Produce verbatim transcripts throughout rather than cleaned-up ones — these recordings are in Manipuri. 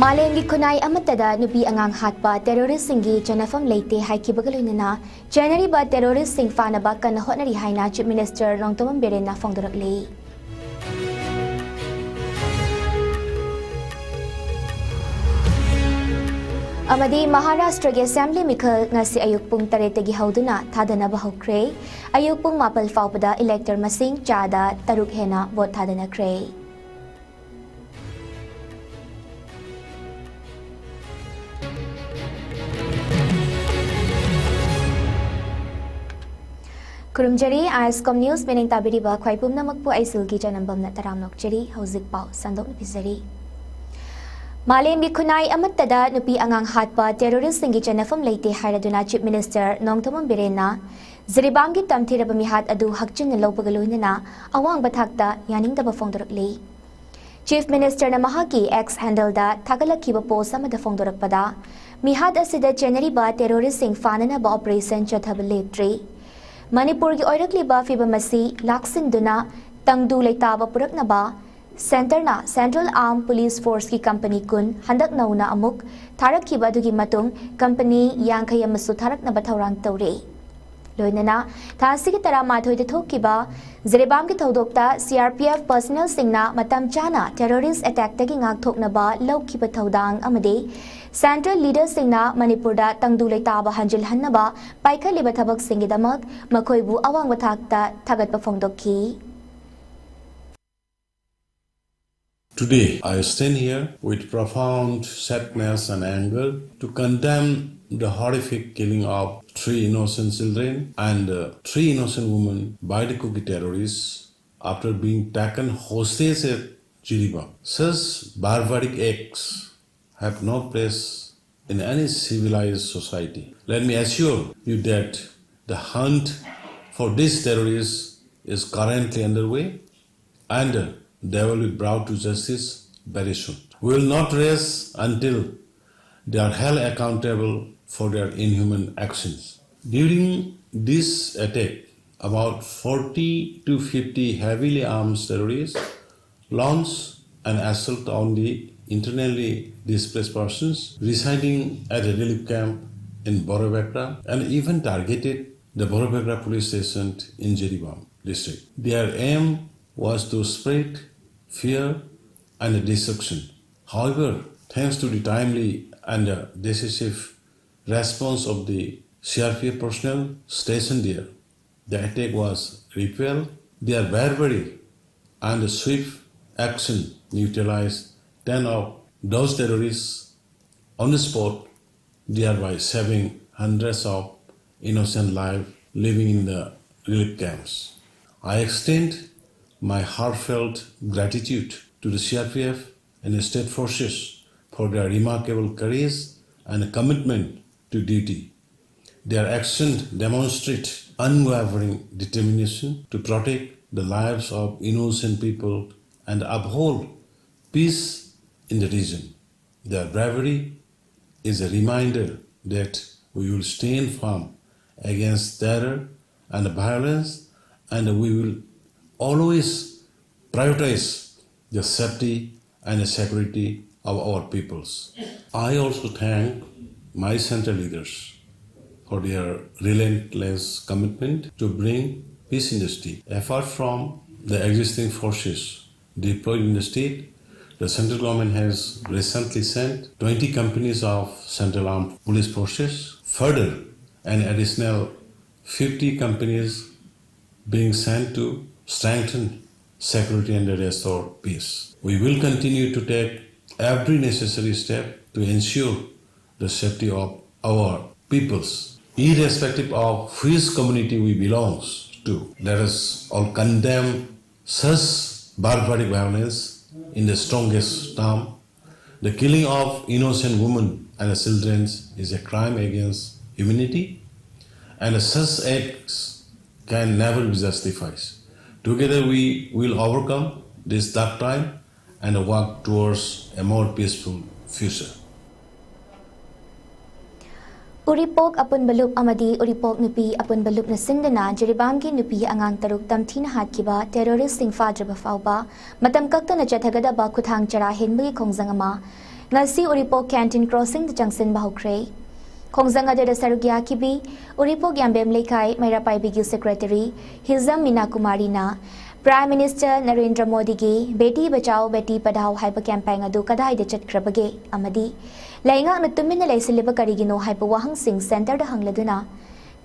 ꯃꯥꯂꯦꯝꯒꯤ ꯈꯨꯟꯅꯥꯏ ꯑꯃꯠꯇꯗ ꯅꯨꯄꯤ ꯑꯉꯥꯡ ꯍꯥꯠꯄ ꯇꯦꯔꯣꯔꯤꯁꯁꯤꯡꯒꯤ ꯆꯟꯅꯐꯝ ꯂꯩꯇꯦ ꯍꯥꯏꯈꯤꯕꯒ ꯂꯣꯏꯅꯅ ꯆꯦꯟꯅꯔꯤꯕ ꯇꯦꯔꯣꯔꯤꯁꯁꯤꯡ ꯐꯥꯅꯕ ꯀꯟꯅ ꯍꯣꯠꯅꯔꯤ ꯍꯥꯏꯅ ꯆꯤꯐ ꯃꯤꯅꯤꯁꯇꯔ ꯅꯣꯡꯊꯣꯝꯕꯝ ꯕꯤꯔꯦꯟꯅ ꯐꯣꯡꯗꯣꯔꯛꯂꯤ꯫ ꯑꯃꯗꯤ ꯃꯍꯥꯔꯥꯁꯇ꯭ꯔꯒꯤ ꯑꯦꯁꯦꯝꯕ꯭ꯂꯤ ꯃꯤꯈꯜ ꯉꯁꯤ ꯑꯌꯨꯛ ꯄꯨꯡ ꯇꯔꯦꯠꯇꯒꯤ ꯍꯧꯗꯨꯅ ꯊꯥꯗꯅꯕ ꯍꯧꯈ꯭ꯔꯦ꯫ ꯑꯌꯨꯛ ꯄꯨꯡ ꯃꯥꯄꯜ ꯐꯥꯎꯕꯗ ꯏꯂꯦꯛꯇꯔ ꯃꯁꯤꯡ ꯆꯥꯗ ꯇꯔꯨꯛ ꯍꯦꯟꯅ ꯚꯣꯠ ꯊꯥꯗꯅꯈ꯭ꯔꯦ꯫ ꯈꯨꯔꯨꯝꯖꯔꯤ, ꯑꯥꯏ ꯑꯦꯁ ꯀꯣꯝ ꯅ꯭ꯌꯨꯁ ꯃꯤꯠꯌꯦꯡ ꯇꯥꯕꯤꯔꯤꯕ ꯈ꯭ꯋꯥꯏ ꯄꯨꯝꯅꯃꯛꯄꯨ ꯑꯩ ꯁꯤꯜꯒꯤ ꯆꯅꯝꯕꯝꯅ ꯇꯔꯥꯝꯅ ꯑꯣꯛꯆꯔꯤ꯫ ꯍꯧꯖꯤꯛ ꯄꯥꯎ ꯁꯟꯗꯣꯛꯅ ꯄꯤꯖꯔꯤ꯫ ꯃꯥꯂꯦꯝꯒꯤ ꯈꯨꯟꯅꯥꯏ ꯑꯃꯠꯇꯗ ꯅꯨꯄꯤ ꯑꯉꯥꯡ ꯍꯥꯠꯄ ꯇꯦꯔꯣꯔꯤꯁꯁꯤꯡꯒꯤ ꯆꯟꯅꯐꯝ ꯂꯩꯇꯦ ꯍꯥꯏꯔꯗꯨꯅ ꯆꯤꯐ ꯃꯤꯅꯤꯁꯇꯔ ꯅꯣꯡꯊꯣꯝꯕꯝ ꯕꯤꯔꯦꯟꯅ ꯖꯤꯔꯤꯕꯥꯝꯒꯤ ꯇꯝꯊꯤꯔꯕ ꯃꯤꯍꯥꯠ ꯑꯗꯨ ꯍꯛꯆꯤꯟꯅ ꯂꯧꯕꯒ ꯂꯣꯏꯅꯅ ꯑꯋꯥꯡꯕ ꯊꯥꯛꯇ ꯌꯥꯅꯤꯡꯗꯕ ꯐꯣꯡꯗꯣꯔꯛꯂꯤ꯫ ꯆꯤꯐ ꯃꯤꯅꯤꯁꯇꯔꯅ ꯃꯍꯥꯛꯀꯤ ꯑꯦꯛꯁ ꯍꯦꯟꯗꯜꯗ ꯊꯥꯒꯠꯂꯛꯈꯤꯕ ꯄꯣꯁ ꯑꯃꯗ ꯐꯣꯡꯗꯣꯔꯛꯄꯗ, ꯃꯤꯍꯥꯠ ꯑꯁꯤꯗ ꯆꯦꯟꯅꯔꯤꯕ ꯇꯦꯔꯣꯔꯤꯁꯁꯤꯡ ꯐꯥꯅꯅꯕ ꯑꯣꯄꯔꯦꯁꯟ ꯆꯠꯊꯕ ꯂꯦꯞꯇ꯭ꯔꯤ꯫ ꯃꯅꯤꯄꯨꯔꯒꯤ ꯑꯣꯏꯔꯛꯂꯤꯕ ꯐꯤꯚꯝ ꯑꯁꯤ ꯂꯥꯛꯁꯤꯟꯗꯨꯅ ꯇꯪꯗꯨ ꯂꯩꯇꯥꯕ ꯄꯨꯔꯛꯅꯕ ꯁꯦꯟꯇꯔꯅ ꯁꯦꯟꯇ꯭ꯔꯦꯜ ꯑꯥꯔꯝ ꯄꯨꯂꯤꯁ ꯐꯣꯔꯁꯀꯤ ꯀꯝꯄꯅꯤ ꯀꯨꯟ ꯍꯟꯗꯛ ꯅꯧꯅ ꯑꯃꯨꯛ ꯊꯥꯔꯛꯈꯤꯕ ꯑꯗꯨꯒꯤ ꯃꯇꯨꯡ ꯀꯝꯄꯅꯤ ꯌꯥꯡꯈꯩ ꯑꯃꯁꯨ ꯊꯥꯔꯛꯅꯕ ꯊꯧꯔꯥꯡ ꯇꯧꯔꯤ꯫ ꯂꯣꯏꯅꯅ ꯊꯥ ꯑꯁꯤꯒꯤ ꯇꯔꯥꯃꯥꯊꯣꯏꯗ ꯊꯣꯛꯈꯤꯕ ꯖꯤꯔꯤꯕꯥꯝꯒꯤ ꯊꯧꯗꯣꯛꯇ ꯁꯤ ꯑꯥꯔ ꯄꯤ ꯑꯦꯐ ꯄꯔꯁꯅꯦꯜꯁꯤꯡꯅ ꯃꯇꯝ ꯆꯥꯅ ꯇꯦꯔꯣꯔꯤꯁ ꯑꯦꯇꯦꯛꯇꯒꯤ ꯉꯥꯛꯊꯣꯛꯅꯕ ꯂꯧꯈꯤꯕ ꯊꯧꯗꯥꯡ ꯑꯃꯗꯤ ꯁꯦꯟꯇ꯭ꯔꯦꯜ ꯂꯤꯗꯔꯁꯤꯡꯅ ꯃꯅꯤꯄꯨꯔꯗ ꯇꯪꯗꯨ ꯂꯩꯇꯥꯕ ꯍꯟꯖꯤꯜꯍꯟꯅꯕ ꯄꯥꯏꯈꯠꯂꯤꯕ ꯊꯕꯛꯁꯤꯡꯒꯤꯗꯃꯛ ꯃꯈꯣꯏꯕꯨ ꯑꯋꯥꯡꯕ ꯊꯥꯛꯇ ꯊꯥꯒꯠꯄ ꯐꯣꯡꯗꯣꯛꯈꯤ꯫ Today, I stand here with profound sadness and anger to condemn the horrific killing of three innocent children and uh, three innocent women by the Kuki terrorists after being taken hostage at Jiribam. Such barbaric acts have no place in any civilized society. Let me assure you that the hunt for these terrorists is currently underway and they will be brought to justice very soon. We will not rest until they are held accountable for their inhuman actions. During this attack, about forty to fifty heavily armed terrorists launched an assault on the internally displaced persons residing at a relief camp in Borobekra, and even targeted the Borobekra police station in Jiribam district. Their aim was to spread fear and destruction. However, thanks to the timely and uh, decisive response of the C R P F personnel stationed there, the attack was repelled. Their bravery and swift action neutralized ten of those terrorists on the spot, thereby saving hundreds of innocent lives living in the relief camps. I extend my heartfelt gratitude to the C R P F and the state forces for their remarkable courage and commitment to duty. Their actions demonstrate unwavering determination to protect the lives of innocent people and uphold peace in the region. Their bravery is a reminder that we will stand firm against terror and violence, and we will always prioritize the safety and the security of our peoples. I also thank my central leaders for their relentless commitment to bring peace in the state. Apart from the existing forces deployed in the state, the central government has recently sent twenty companies of Central Armed Police Forces. Further, an additional fifty companies being sent to strengthen security and restore peace. We will continue to take every necessary step to ensure the safety of our peoples, irrespective of which community we belong to. Let us all condemn such barbaric violence in the strongest term. The killing of innocent women and children is a crime against humanity, and such acts can never be justified. Together we will overcome this dark time and work towards a more peaceful future. ꯎꯔꯤꯄꯣꯛ ꯑꯄꯨꯟꯕ ꯂꯨꯞ ꯑꯃꯗꯤ ꯎꯔꯤꯄꯣꯛ ꯅꯨꯄꯤ ꯑꯄꯨꯟꯕ ꯂꯨꯞꯅ ꯁꯤꯟꯗꯨꯅ ꯖꯤꯔꯤꯕꯥꯝꯒꯤ ꯅꯨꯄꯤ ꯑꯉꯥꯡ ꯇꯔꯨꯛ ꯇꯝꯊꯤꯅ ꯍꯥꯠꯈꯤꯕ ꯇꯦꯔꯣꯔꯤꯁ꯭ꯠꯁꯤꯡ ꯐꯥꯗ꯭ꯔꯕ ꯐꯥꯎꯕ ꯃꯇꯝ ꯀꯛꯇꯅ ꯆꯠꯊꯒꯗꯕ ꯈꯨꯠꯊꯥꯡ ꯆꯔꯥ ꯍꯦꯟꯕꯒꯤ ꯈꯣꯡꯖꯪ ꯑꯃ ꯉꯁꯤ ꯎꯔꯤꯄꯣꯛ ꯀꯦꯟꯇꯤꯟ ꯀ꯭ꯔꯣꯁꯤꯡꯗ ꯆꯪꯁꯤꯟꯕ ꯍꯧꯈ꯭ꯔꯦ꯫ ꯈꯣꯡꯖꯪ ꯑꯗꯨꯗ ꯁꯔꯨꯛ ꯌꯥꯈꯤꯕꯤ ꯎꯔꯤꯄꯣꯛ ꯌꯥꯝꯕꯦꯝ ꯂꯩꯀꯥꯏ ꯃꯩꯔꯥ ꯄꯥꯏꯕꯤꯒꯤ ꯁꯦꯀ꯭ꯔꯦꯇꯔꯤ ꯍꯤꯖꯝ ꯃꯤꯅꯥ ꯀꯨꯃꯥꯔꯤꯅ ꯄ꯭ꯔꯥꯏꯝ ꯃꯤꯅꯤꯁꯇꯔ ꯅꯔꯦꯟꯗ꯭ꯔ ꯃꯣꯗꯤꯒꯤ ꯕꯦꯇꯤ ꯕꯆꯥꯎ ꯕꯦꯇꯤ ꯄꯙꯥꯎ ꯍꯥꯏꯕ ꯀꯦꯝꯄꯦꯟ ꯑꯗꯨ ꯀꯗꯥꯏꯗ ꯆꯠꯈ꯭ꯔꯕꯒꯦ ꯑꯃꯗꯤ ꯂꯩꯉꯥꯛꯅ ꯇꯨꯃꯤꯟꯅ ꯂꯩꯁꯤꯜꯂꯤꯕ ꯀꯔꯤꯒꯤꯅꯣ ꯍꯥꯏꯕ ꯋꯥꯍꯪꯁꯤꯡ ꯁꯦꯟꯇꯔꯗ ꯍꯪꯂꯗꯨꯅ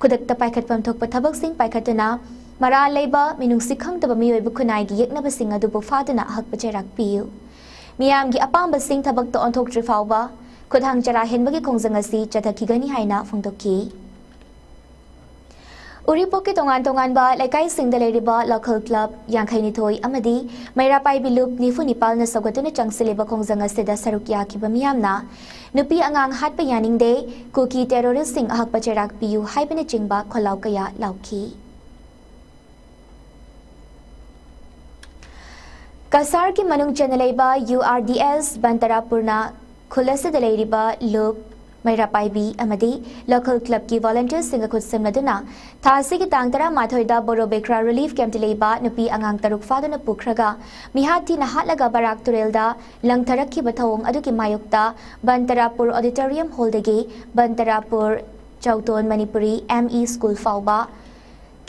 ꯈꯨꯗꯛꯇ ꯄꯥꯏꯈꯠꯐꯝ ꯊꯣꯛꯄ ꯊꯕꯛꯁꯤꯡ ꯄꯥꯏꯈꯠꯇꯨꯅ ꯃꯔꯥꯜ ꯂꯩꯕ ꯃꯤꯅꯨꯡꯁꯤ ꯈꯪꯗꯕ ꯃꯤꯑꯣꯏꯕ ꯈꯨꯟꯅꯥꯏꯒꯤ ꯌꯦꯛꯅꯕꯁꯤꯡ ꯑꯗꯨꯕꯨ ꯐꯥꯗꯨꯅ ꯑꯍꯛꯄ ꯆꯩꯔꯥꯛ ꯄꯤꯌꯨ꯫ ꯃꯤꯌꯥꯝꯒꯤ ꯑꯄꯥꯝꯕꯁꯤꯡ ꯊꯕꯛꯇ ꯑꯣꯟꯊꯣꯛꯇ꯭ꯔꯤ ꯐꯥꯎꯕ ꯈꯨꯠꯊꯥꯡ ꯆꯔꯥ ꯍꯦꯟꯕꯒꯤ ꯈꯣꯡꯖꯪ ꯑꯁꯤ ꯆꯠꯊꯈꯤꯒꯅꯤ ꯍꯥꯏꯅ ꯐꯣꯡꯗꯣꯛꯈꯤ꯫ ꯎꯔꯤꯄꯣꯛꯀꯤ ꯇꯣꯉꯥꯟ ꯇꯣꯉꯥꯟꯕ ꯂꯩꯀꯥꯏꯁꯤꯡꯗ ꯂꯩꯔꯤꯕ ꯂꯣꯀꯦꯜ ꯀ꯭ꯂꯕ ꯌꯥꯡꯈꯩꯅꯤꯊꯣꯏ ꯑꯃꯗꯤ ꯃꯩꯔꯥ ꯄꯥꯏꯕꯤ ꯂꯨꯞ ꯅꯤꯐꯨ ꯅꯤꯄꯥꯜꯅ ꯁꯧꯒꯠꯇꯨꯅ ꯆꯪꯁꯤꯜꯂꯤꯕ ꯈꯣꯡꯖꯪ ꯑꯁꯤꯗ ꯁꯔꯨꯛ ꯌꯥꯈꯤꯕ ꯃꯤꯌꯥꯝꯅ ꯅꯨꯄꯤ ꯑꯉꯥꯡ ꯍꯥꯠꯄ ꯌꯥꯅꯤꯡꯗꯦ, ꯀꯨꯀꯤ ꯇꯦꯔꯣꯔꯤꯁ꯭ꯠꯁꯤꯡ ꯑꯍꯛꯄ ꯆꯩꯔꯥꯛ ꯄꯤꯌꯨ ꯍꯥꯏꯕꯅꯆꯤꯡꯕ ꯈꯣꯜꯂꯥꯎ ꯀꯌꯥ ꯂꯥꯎꯈꯤ꯫ ꯀꯁꯥꯔꯒꯤ ꯃꯅꯨꯡ ꯆꯟꯅ ꯂꯩꯕ ꯌꯨ ꯑꯥꯔ ꯗꯤ ꯑꯦꯁ ꯕꯟꯇꯔꯥꯄꯨꯔꯅ ꯈꯨꯜ ꯑꯁꯤꯗ ꯂꯩꯔꯤꯕ ꯂꯨꯞ, ꯃꯩꯔꯥ ꯄꯥꯏꯕꯤ ꯑꯃꯗꯤ ꯂꯣꯀꯦꯜ ꯀ꯭ꯂꯕꯀꯤ ꯚꯣꯂꯨꯟꯇꯤꯌꯔꯁꯤꯡꯒ ꯈꯨꯠꯁꯝꯅꯗꯨꯅ ꯊꯥ ꯑꯁꯤꯒꯤ ꯇꯥꯡ ꯇꯔꯥꯃꯥꯊꯣꯏꯗ ꯕꯣꯔꯣ ꯕꯦꯈ꯭ꯔꯥ ꯔꯤꯂꯤꯐ ꯀꯦꯝꯞꯇ ꯂꯩꯕ ꯅꯨꯄꯤ ꯑꯉꯥꯡ ꯇꯔꯨꯛ ꯐꯥꯗꯨꯅ ꯄꯨꯈ꯭ꯔꯒ ꯃꯤꯍꯥꯠ ꯊꯤꯅ ꯍꯥꯠꯂꯒ ꯕꯔꯥꯛ ꯇꯨꯔꯦꯜꯗ ꯂꯪꯊꯔꯛꯈꯤꯕ ꯊꯧꯑꯣꯡ ꯑꯗꯨꯒꯤ ꯃꯥꯌꯣꯛꯇ ꯕꯟꯇꯔꯥꯄꯨꯔ ꯑꯣꯗꯤꯇꯣꯔꯤꯌꯝ ꯍꯣꯜꯗꯒꯤ ꯕꯟꯇꯔꯥꯄꯨꯔ ꯆꯥꯎꯇꯣꯟ ꯃꯅꯤꯄꯨꯔꯤ ꯑꯦꯝ ꯏ ꯁ꯭ꯀꯨꯜ ꯐꯥꯎꯕ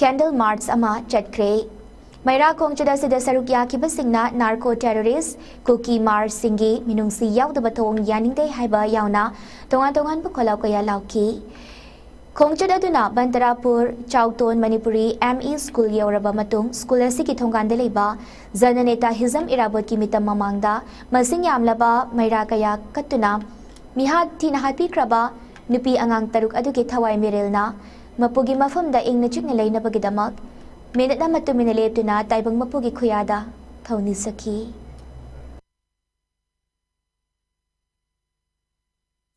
ꯀꯦꯟꯗꯜ ꯃꯥꯔꯆ ꯑꯃ ꯆꯠꯈ꯭ꯔꯦ꯫ ꯃꯩꯔꯥ ꯈꯣꯡꯆꯠ ꯑꯁꯤꯗ ꯁꯔꯨꯛ ꯌꯥꯈꯤꯕꯁꯤꯡꯅ ꯅꯥꯔꯀꯣ ꯇꯦꯔꯣꯔꯤꯁ꯭ꯠ, ꯀꯨꯀꯤ ꯃꯥꯔꯆꯁꯤꯡꯒꯤ ꯃꯤꯅꯨꯡꯁꯤ ꯌꯥꯎꯗꯕ ꯊꯧꯑꯣꯡ ꯌꯥꯅꯤꯡꯗꯦ ꯍꯥꯏꯕ ꯌꯥꯎꯅ ꯇꯣꯉꯥꯟ ꯇꯣꯉꯥꯟꯕ ꯈꯣꯜꯂꯥꯎ ꯀꯌꯥ ꯂꯥꯎꯈꯤ꯫ ꯈꯣꯡꯆꯠ ꯑꯗꯨꯅ ꯕꯟꯇꯔꯥꯄꯨꯔ ꯆꯥꯎꯇꯣꯟ ꯃꯅꯤꯄꯨꯔꯤ ꯑꯦꯝ ꯏ ꯁ꯭ꯀꯨꯜ ꯌꯧꯔꯕ ꯃꯇꯨꯡ ꯁ꯭ꯀꯨꯜ ꯑꯁꯤꯒꯤ ꯊꯣꯡꯒꯥꯟꯗ ꯂꯩꯕ ꯖꯅꯅꯦꯇꯥ ꯍꯤꯖꯝ ꯏꯔꯥꯕꯣꯠꯀꯤ ꯃꯤꯇꯝ ꯃꯃꯥꯡꯗ ꯃꯁꯤꯡ ꯌꯥꯝꯂꯕ ꯃꯩꯔꯥ ꯀꯌꯥ ꯀꯠꯇꯨꯅ ꯃꯤꯍꯥꯠ ꯊꯤꯅ ꯍꯥꯠꯄꯤꯈ꯭ꯔꯕ ꯅꯨꯄꯤ ꯑꯉꯥꯡ ꯇꯔꯨꯛ ꯑꯗꯨꯒꯤ ꯊꯋꯥꯏ ꯃꯤꯔꯦꯜꯅ ꯃꯄꯨꯒꯤ ꯃꯐꯝꯗ ꯏꯪꯅ ꯆꯤꯛꯅ ꯂꯩꯅꯕꯒꯤꯗꯃꯛ ꯃꯤꯅꯤꯠ ꯑꯃ ꯇꯨꯃꯤꯟꯅ ꯂꯦꯞꯇꯨꯅ ꯇꯥꯏꯕꯪ ꯃꯄꯨꯒꯤ ꯈꯨꯌꯥꯗ ꯊꯧꯅꯤꯖꯈꯤ꯫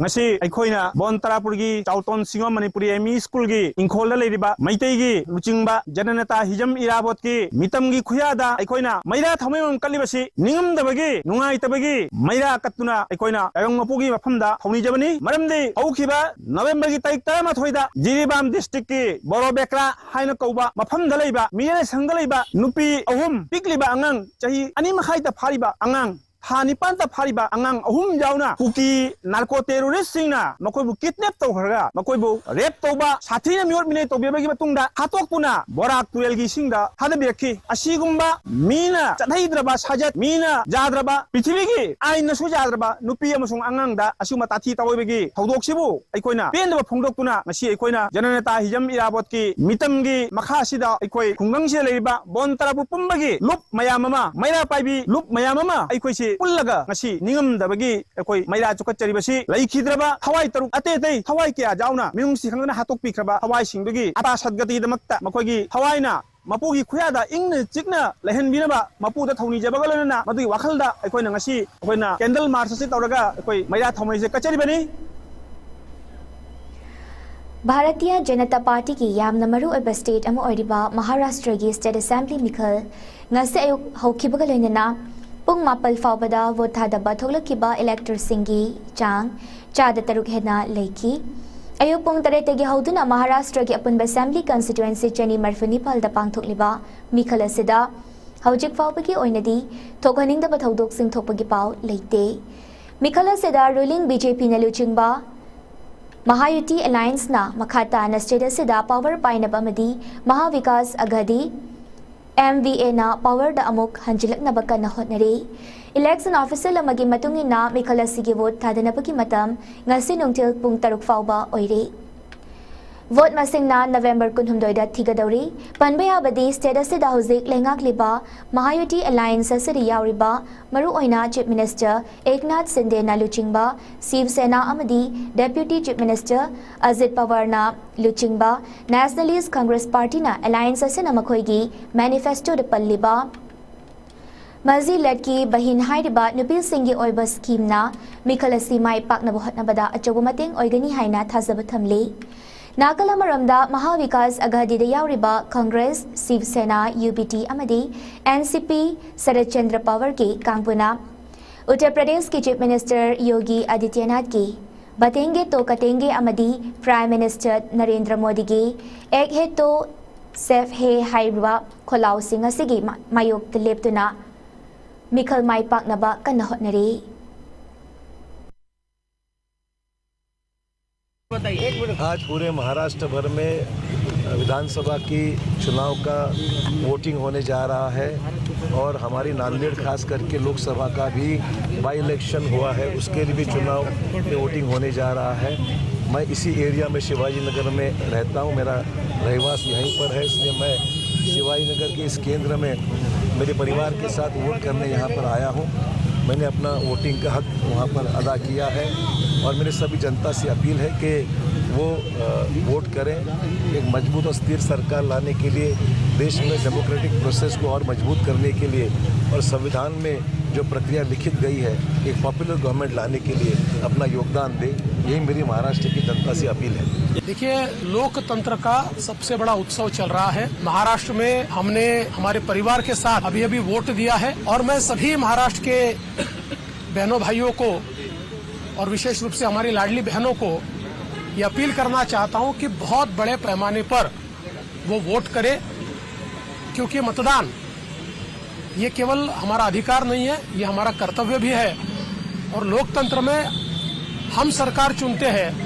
ꯉꯁꯤ ꯑꯩꯈꯣꯏꯅ ꯕꯣꯟ ꯇꯔꯥꯄꯨꯔꯒꯤ ꯆꯥꯎꯇꯣꯟ ꯁꯤꯡꯉꯣꯝ ꯃꯅꯤꯄꯨꯔꯤ ꯑꯦꯝ ꯏ ꯁ꯭ꯀꯨꯜꯒꯤ ꯏꯪꯈꯣꯜꯗ ꯂꯩꯔꯤꯕ ꯃꯩꯇꯩꯒꯤ ꯂꯨꯆꯤꯡꯕ ꯖꯅꯅꯦꯇꯥ ꯍꯤꯖꯝ ꯏꯔꯥꯕꯣꯠꯀꯤ ꯃꯤꯇꯝꯒꯤ ꯈꯨꯌꯥꯗ ꯑꯩꯈꯣꯏꯅ ꯃꯩꯔꯥ ꯊꯧꯃꯩꯕꯝ ꯀꯠꯂꯤꯕꯁꯤ ꯅꯤꯡꯉꯝꯗꯕꯒꯤ, ꯅꯨꯡꯉꯥꯏꯇꯕꯒꯤ ꯃꯩꯔꯥ ꯀꯠꯇꯨꯅ ꯑꯩꯈꯣꯏꯅ ꯇꯥꯏꯕꯪ ꯃꯄꯨꯒꯤ ꯃꯐꯝꯗ ꯊꯧꯅꯤꯖꯕꯅꯤ꯫ ꯃꯔꯝꯗꯤ ꯍꯧꯈꯤꯕ ꯅꯕꯦꯝꯕꯔꯒꯤ ꯇꯥꯔꯤꯛ ꯇꯔꯥꯃꯥꯊꯣꯏꯗ ꯖꯤꯔꯤꯕꯥꯝ ꯗꯤꯁꯇ꯭ꯔꯤꯛꯀꯤ ꯕꯣꯔꯣ ꯕꯦꯀ꯭ꯔꯥ ꯍꯥꯏꯅ ꯀꯧꯕ ꯃꯐꯝꯗ ꯂꯩꯕ ꯃꯤꯔꯦꯜ ꯁꯪꯗ ꯂꯩꯕ ꯅꯨꯄꯤ ꯑꯍꯨꯝ, ꯄꯤꯛꯂꯤꯕ ꯑꯉꯥꯡ ꯆꯍꯤ ꯑꯅꯤ ꯃꯈꯥꯏꯇ ꯐꯥꯔꯤꯕ ꯑꯉꯥꯡ, ꯊꯥ ꯅꯤꯄꯥꯟꯇ ꯐꯥꯔꯤꯕ ꯑꯉꯥꯡ ꯑꯍꯨꯝ ꯌꯥꯎꯅ ꯀꯨꯀꯤ ꯅꯥꯔꯀꯣ ꯇꯦꯔꯣꯔꯤꯁꯁꯤꯡꯅ ꯃꯈꯣꯏꯕꯨ ꯀꯤꯗꯅꯦꯞ ꯇꯧꯈ꯭ꯔꯒ ꯃꯈꯣꯏꯕꯨ ꯔꯦꯞ ꯇꯧꯕ, ꯁꯥꯊꯤꯅ ꯃꯤꯑꯣꯠ ꯃꯤꯅꯩ ꯇꯧꯕꯤꯕꯒꯤ ꯃꯇꯨꯡꯗ ꯍꯥꯠꯇꯣꯛꯇꯨꯅ ꯕꯣꯔꯥꯛ ꯇꯨꯔꯦꯜꯒꯤ ꯏꯁꯤꯡꯗ ꯊꯥꯗꯕꯤꯔꯛꯈꯤ꯫ ꯑꯁꯤꯒꯨꯝꯕ ꯃꯤꯅ ꯆꯠꯍꯩꯗ꯭ꯔꯕ ꯁꯥꯖꯠ, ꯃꯤꯅ ꯌꯥꯗ꯭ꯔꯕ, ꯄ꯭ꯔꯤꯊꯤꯕꯤꯒꯤ ꯑꯥꯏꯟꯅꯁꯨ ꯌꯥꯗ꯭ꯔꯕ ꯅꯨꯄꯤ ꯑꯃꯁꯨꯡ ꯑꯉꯥꯡꯗ ꯑꯁꯤꯒꯨꯝꯕ ꯇꯥꯊꯤ ꯇꯥꯑꯣꯏꯕꯒꯤ ꯊꯧꯗꯣꯛꯁꯤꯕꯨ ꯑꯩꯈꯣꯏꯅ ꯄꯦꯟꯗꯕ ꯐꯣꯡꯗꯣꯛꯇꯨꯅ ꯉꯁꯤ ꯑꯩꯈꯣꯏꯅ ꯖꯅꯅꯦꯇꯥ ꯍꯤꯖꯝ ꯏꯔꯥꯕꯣꯠꯀꯤ ꯃꯤꯇꯝꯒꯤ ꯃꯈꯥꯁꯤꯗ ꯑꯩꯈꯣꯏ ꯈꯨꯡꯒꯪꯁꯤꯗ ꯂꯩꯔꯤꯕ ꯕꯣꯟ ꯇꯔꯥꯄꯨꯔ ꯄꯨꯝꯕꯒꯤ ꯂꯨꯞ ꯃꯌꯥꯝ ꯑꯃ, ꯃꯩꯔꯥ ꯄꯥꯏꯕꯤ ꯂꯨꯞ ꯃꯌꯥꯝ ꯑꯃ ꯑꯩꯈꯣꯏꯁꯤ ꯄꯨꯜꯂꯒ ꯉꯁꯤ ꯅꯤꯡꯉꯝꯗꯕꯒꯤ ꯑꯩꯈꯣꯏ ꯃꯩꯔꯥ ꯆꯨꯈꯠꯆꯔꯤꯕꯁꯤ ꯂꯩꯈꯤꯗ꯭ꯔꯕ ꯊꯋꯥꯏ ꯇꯔꯨꯛ ꯑꯇꯩ ꯑꯇꯩ ꯊꯋꯥꯏ ꯀꯌꯥ ꯌꯥꯎꯅ ꯃꯤꯅꯨꯡꯁꯤ ꯈꯪꯗꯅ ꯍꯥꯠꯇꯣꯛꯄꯤꯈ꯭ꯔꯕ ꯊꯋꯥꯏꯁꯤꯡꯗꯨꯒꯤ ꯑꯇꯥ ꯁꯗꯒꯇꯤꯗꯃꯛꯇ ꯃꯈꯣꯏꯒꯤ ꯊꯋꯥꯏꯅ ꯃꯄꯨꯒꯤ ꯈꯨꯌꯥꯗ ꯏꯪꯅ ꯆꯤꯛꯅ ꯂꯩꯍꯟꯕꯤꯅꯕ ꯃꯄꯨꯗ ꯊꯧꯅꯤꯖꯕꯒ ꯂꯣꯏꯅꯅ ꯃꯗꯨꯒꯤ ꯋꯥꯈꯜꯗ ꯑꯩꯈꯣꯏꯅ ꯉꯁꯤ ꯑꯩꯈꯣꯏꯅ candle march ꯑꯁꯤ ꯇꯧꯔꯒ ꯑꯩꯈꯣꯏ ꯃꯩꯔꯥ ꯊꯧꯃꯩꯁꯦ ꯀꯠꯆꯔꯤꯕꯅꯤ꯫ ꯚꯥꯔꯇꯤꯌ ꯖꯅꯇꯥ ꯄꯥꯔꯇꯤꯒꯤ ꯌꯥꯝꯅ ꯃꯔꯨꯑꯣꯏꯕ state ꯑꯃ ꯑꯣꯏꯔꯤꯕ ꯃꯍꯥꯔꯥꯁꯇ꯭ꯔꯒꯤ state assembly ꯃꯤꯈꯜ ꯉꯁꯤ ꯑꯌꯨꯛ ꯍꯧꯈꯤꯕꯒ ꯂꯣꯏꯅꯅ ꯄꯨꯡ ꯃꯥꯄꯜ ꯐꯥꯎꯕꯗ vote ꯊꯥꯗꯕ ꯊꯣꯛꯂꯛꯈꯤꯕ electorsꯁꯤꯡꯒꯤ ꯆꯥꯡ ꯆꯥꯗ ꯇꯔꯨꯛ ꯍꯦꯟꯅ ꯂꯩꯈꯤ꯫ ꯑꯌꯨꯛ ꯄꯨꯡ ꯇꯔꯦꯠꯇꯒꯤ ꯍꯧꯗꯨꯅ ꯃꯍꯥꯔꯥꯁꯇ꯭ꯔꯒꯤ ꯑꯄꯨꯟꯕ assembly constituency ꯆꯅꯤ ꯃꯔꯤꯐꯨ ꯅꯤꯄꯥꯜꯗ ꯄꯥꯡꯊꯣꯛꯂꯤꯕ ꯃꯤꯈꯜ ꯑꯁꯤꯗ ꯍꯧꯖꯤꯛ ꯐꯥꯎꯕꯒꯤ ꯑꯣꯏꯅꯗꯤ ꯊꯣꯛꯍꯟꯅꯤꯡꯗꯕ ꯊꯧꯗꯣꯛꯁꯤꯡ ꯊꯣꯛꯄꯒꯤ ꯄꯥꯎ ꯂꯩꯇꯦ꯫ ꯃꯤꯈꯜ ꯑꯁꯤꯗ ruling BJPꯅ ꯂꯨꯆꯤꯡꯕ ꯃꯍꯥꯌꯨꯇꯤ allianceꯅ ꯃꯈꯥ ꯇꯥꯅ state ꯑꯁꯤꯗ power ꯄꯥꯏꯅꯕ ꯑꯃꯗꯤ ꯃꯍꯥ ꯕꯤꯀꯥꯁ ꯑꯘꯥꯗꯤ, MVAꯅ powerꯗ ꯑꯃꯨꯛ ꯍꯟꯖꯤꯜꯂꯛꯅꯕ ꯀꯟꯅ ꯍꯣꯠꯅꯔꯤ꯫ Election official ꯑꯃꯒꯤ ꯃꯇꯨꯡ ꯏꯟꯅ ꯃꯤꯈꯜ ꯑꯁꯤꯒꯤ vote ꯊꯥꯗꯅꯕꯒꯤ ꯃꯇꯝ ꯉꯁꯤ ꯅꯨꯡꯊꯤꯜ ꯄꯨꯡ ꯇꯔꯨꯛ ꯐꯥꯎꯕ ꯑꯣꯏꯔꯤ꯫ Vote ꯃꯁꯤꯡꯅ November ꯀꯨꯟꯍꯨꯝꯗꯣꯏꯗ ꯊꯤꯒꯗꯧꯔꯤ꯫ ꯄꯟꯕ ꯌꯥꯕꯗꯤ, state ꯑꯁꯤꯗ ꯍꯧꯖꯤꯛ ꯂꯩꯉꯥꯛꯂꯤꯕ ꯃꯍꯥꯌꯨꯇꯤ alliance ꯑꯁꯤꯗ ꯌꯥꯎꯔꯤꯕ ꯃꯔꯨꯑꯣꯏꯅ Chief Minister ꯑꯦꯛꯅꯥꯊ ꯁꯤꯟꯗꯦꯅ ꯂꯨꯆꯤꯡꯕ ꯁꯤꯕ ꯁꯦꯅꯥ ꯑꯃꯗꯤ Deputy Chief Minister ꯑꯖꯤꯠ ꯄꯋꯥꯔꯅ ꯂꯨꯆꯤꯡꯕ Nationalist Congress Partyꯅ alliance ꯑꯁꯤꯅ ꯃꯈꯣꯏꯒꯤ manifestoꯗ ꯄꯜꯂꯤꯕ ꯃꯖꯤ ꯂꯠꯀꯤ ꯕꯍꯤꯟ ꯍꯥꯏꯔꯤꯕ ꯅꯨꯄꯤꯁꯤꯡꯒꯤ ꯑꯣꯏꯕ ꯁ꯭ꯀꯤꯝꯅ ꯃꯤꯈꯜ ꯑꯁꯤ ꯃꯥꯏ ꯄꯥꯛꯅꯕ ꯍꯣꯠꯅꯕꯗ ꯑꯆꯧꯕ ꯃꯇꯦꯡ ꯑꯣꯏꯒꯅꯤ ꯍꯥꯏꯅ ꯊꯥꯖꯕ ꯊꯝꯂꯤ꯫ ꯅꯥꯀꯜ ꯑꯃꯔꯣꯝꯗ, ꯃꯍꯥ ꯕꯤꯀꯥꯁ ꯑꯒꯥꯗꯤꯗ ꯌꯥꯎꯔꯤꯕ ꯀꯪꯒ꯭ꯔꯦꯁ, ꯁꯤꯕ ꯁꯦꯅꯥ, ꯌꯨ ꯕꯤ ꯇꯤ ꯑꯃꯗꯤ ꯑꯦꯟ ꯁꯤ ꯄꯤ ꯁꯔꯠ ꯆꯟꯗ꯭ꯔ ꯄꯋꯥꯔꯒꯤ ꯀꯥꯡꯕꯨꯅ ꯎꯠꯇꯔ ꯄ꯭ꯔꯗꯦꯁꯀꯤ ꯆꯤꯐ ꯃꯤꯅꯤꯁꯇꯔ ꯌꯣꯒꯤ ꯑꯥꯗꯤꯇ꯭ꯌꯅꯥꯊꯀꯤ ꯕꯇꯦꯡꯒꯦ ꯇꯣ ꯀꯇꯦꯡꯒꯦ ꯑꯃꯗꯤ ꯄ꯭ꯔꯥꯏꯝ ꯃꯤꯅꯤꯁꯇꯔ ꯅꯔꯦꯟꯗ꯭ꯔ ꯃꯣꯗꯤꯒꯤ ꯑꯦꯛ ꯍꯦ ꯇꯣ ꯁꯦꯐ ꯍꯦ ꯍꯥꯏꯔꯤꯕ ꯈꯣꯜꯂꯥꯎꯁꯤꯡ ꯑꯁꯤꯒꯤ ꯃꯥ-, ꯃꯥꯌꯣꯛꯇ ꯂꯦꯞꯇꯨꯅ ꯃꯤꯈꯜ ꯃꯥꯏ ꯄꯥꯛꯅꯕ ꯀꯟꯅ ꯍꯣꯠꯅꯔꯤ꯫ आज पूरे महाराष्ट्र भर में विधानसभा की चुनाव का वोटिंग होने जा रहा है और हमारी नांदेड़, खास करके लोकसभा का भी बाई इलेक्शन हुआ है, उसके लिए भी चुनाव में वोटिंग होने जा रहा है। मैं इसी एरिया में, शिवाजी नगर में रहता हूँ, मेरा रहवास यहीं पर है, इसलिए मैं शिवाजी नगर के इस केंद्र में मेरे परिवार के साथ वोट करने यहाँ पर आया हूँ। मैंने अपना वोटिंग का हक वहाँ पर अदा किया है और मेरी सभी जनता से अपील है कि वो, अ, वोट करें। एक मजबूत और स्थिर सरकार लाने के लिए, देश में डेमोक्रेटिक प्रोसेस को और मजबूत करने के लिए और संविधान में जो प्रक्रिया लिखित गई है, एक पॉपुलर गवर्नमेंट लाने के लिए अपना योगदान दें, यही मेरी महाराष्ट्र की जनता से अपील है। देखिए, लोकतंत्र का सबसे बड़ा उत्सव चल रहा है। महाराष्ट्र में हमने हमारे परिवार के साथ अभी-अभी वोट दिया है और मैं सभी महाराष्ट्र के बहनों भाइयों को और विशेष रूप से हमारी लाडली बहनों को ये अपील करना चाहता हूं कि बहुत बड़े पैमाने पर वो वोट करें, क्योंकि मतदान ये केवल हमारा अधिकार नहीं है, ये हमारा कर्तव्य भी है। और लोकतंत्र में हम सरकार चुनते हैं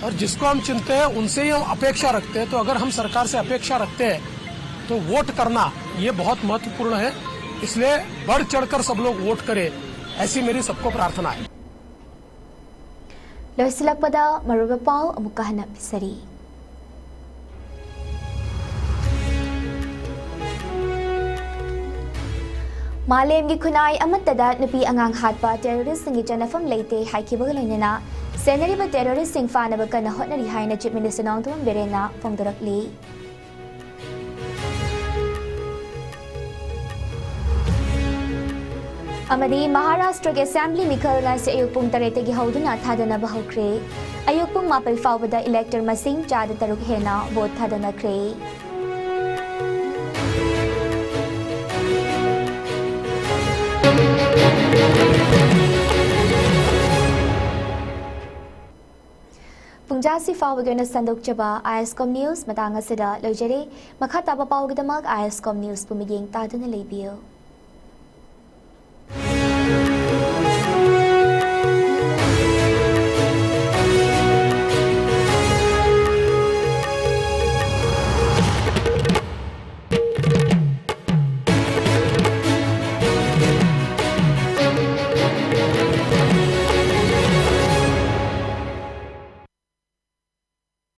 और जिसको हम चुनते हैं, उनसे ही हम अपेक्षा रखते हैं। तो अगर हम सरकार से अपेक्षा रखते हैं, तो वोट करना ये बहुत महत्वपूर्ण है। इसलिए बढ़ चढ़कर सब लोग वोट करें, ऐसी मेरी सबको प्रार्थना है। ꯂꯣꯏꯁꯤꯜꯂꯛꯄꯗ ꯃꯔꯨꯑꯣꯏꯕ ꯄꯥꯎ ꯑꯃꯨꯛꯀ ꯍꯟꯅ ꯄꯤꯖꯔꯤ꯫ ꯃꯥꯂꯦꯝꯒꯤ ꯈꯨꯟꯅꯥꯏ ꯑꯃꯠꯇꯗ ꯅꯨꯄꯤ ꯑꯉꯥꯡ ꯍꯥꯠꯄ ꯇꯦꯔꯣꯔꯤꯁꯁꯤꯡꯒꯤ ꯆꯠꯅꯐꯝ ꯂꯩꯇꯦ ꯍꯥꯏꯈꯤꯕꯒ ꯂꯣꯏꯅꯅ ꯁꯦꯟꯅꯔꯤꯕ ꯇꯦꯔꯣꯔꯤꯁꯁꯤꯡ ꯐꯥꯅꯕ ꯀꯟꯅ ꯍꯣꯠꯅꯔꯤ ꯍꯥꯏꯅ ꯆꯤꯐ ꯃꯤꯅꯤꯁꯇꯔ ꯅꯣꯡꯊꯣꯝꯕꯝ ꯕꯤꯔꯦꯟꯅ ꯐꯣꯡꯗꯣꯔꯛꯂꯤ꯫ ꯑꯃꯗꯤ ꯃꯍꯥꯔꯥꯁꯇ꯭ꯔꯒꯤ ꯑꯦꯁꯦꯝꯕ꯭ꯂꯤ ꯃꯤꯈꯜ ꯉꯁꯤ ꯑꯌꯨꯛ ꯄꯨꯡ ꯇꯔꯦꯠꯇꯒꯤ ꯍꯧꯗꯨꯅ ꯊꯥꯗꯅꯕ ꯍꯧꯈ꯭ꯔꯦ꯫ ꯑꯌꯨꯛ ꯄꯨꯡ ꯃꯥꯄꯜ ꯐꯥꯎꯕꯗ ꯏꯂꯦꯛꯇꯔ ꯃꯁꯤꯡ ꯆꯥꯗ ꯇꯔꯨꯛ ꯍꯦꯟꯅ ꯚꯣꯠ ꯊꯥꯗꯅꯈ꯭ꯔꯦ꯫ ꯄꯨꯡꯖꯥꯁꯤ ꯐꯥꯎꯕꯒꯤ ꯑꯣꯏꯅ ꯁꯟꯗꯣꯛꯆꯕ ꯑꯥꯏ ꯑꯦꯁ ꯀꯣꯝ ꯅ꯭ꯌꯨꯁ ꯃꯇꯥꯡ ꯑꯁꯤꯗ ꯂꯣꯏꯖꯔꯦ꯫ ꯃꯈꯥ ꯇꯥꯕ ꯄꯥꯎꯒꯤꯗꯃꯛ ꯑꯥꯏ ꯑꯦꯁ ꯀꯣꯝ ꯅ꯭ꯌꯨꯁꯄꯨ ꯃꯤꯠꯌꯦꯡ ꯇꯥꯗꯨꯅ ꯂꯩꯕꯤꯌꯨ꯫